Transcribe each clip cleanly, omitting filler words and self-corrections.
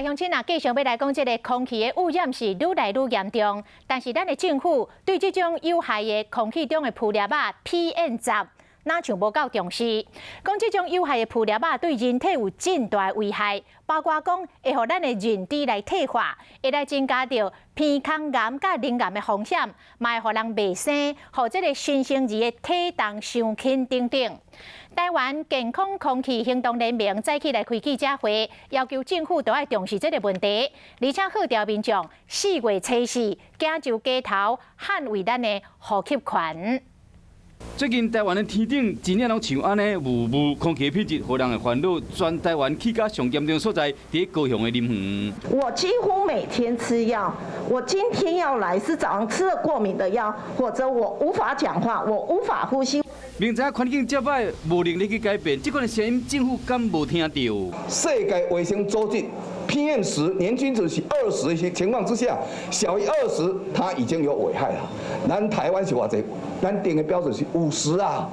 鄉親啊，繼續欲來講，這个空氣的污染是愈來愈嚴重，但是咱的政府對這種有害的空氣中的浮粒仔 PM 10，若像無夠重視。講這種有害的浮粒仔對人體有真大的危害，包括講會予咱的認知來退化，會來增加著鼻腔癌佮乳癌的風險，嘛會予人袂生，予這个新生兒的體重傷輕等等。台灣健康空氣行動聯盟早起來開記者會，要求政府都愛重視這个問題，而且號召民眾4月初四行上街頭，捍衛咱的呼吸權。最近台灣的天頂真正攏像按呢霧霧，空氣品質予人的煩惱。全台灣氣甲上嚴重所在，佇高雄的林園。我幾乎每天吃藥，我今天要來是早上吃了過敏的藥，或者我無法講話，我無法呼吸。明知影環境遮歹，無能力去改變，這款的聲音政府敢無聽著？世界衛生組織 PM 10年均值是二十情況之下，小於二十，它已經有危害了。咱台灣是偌濟？咱定的標準是50啊。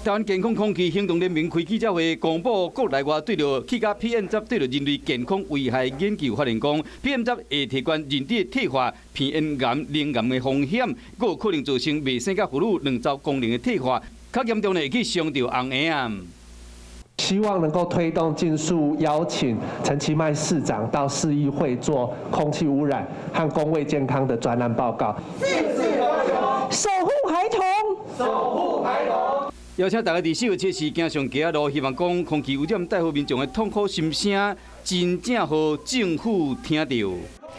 台灣健康空氣行動聯盟開記者會，公布國內外對著氣甲 PM 10對著人類健康危害研究發現講，PM 10會提懸認知退化、鼻咽癌、乳癌的風險，閣有可能造成袂生佮婦女卵巢功能的退化，較嚴重的會去傷著紅嬰啊。希望能夠推動盡速邀請陳其邁市長到市議會做空氣污染和公衛健康的專案報告。守護孩童，守護孩童。邀請大家佇4月初四行上街仔路，希望講空氣污染帶予民眾的痛苦心聲，真正予政府聽著。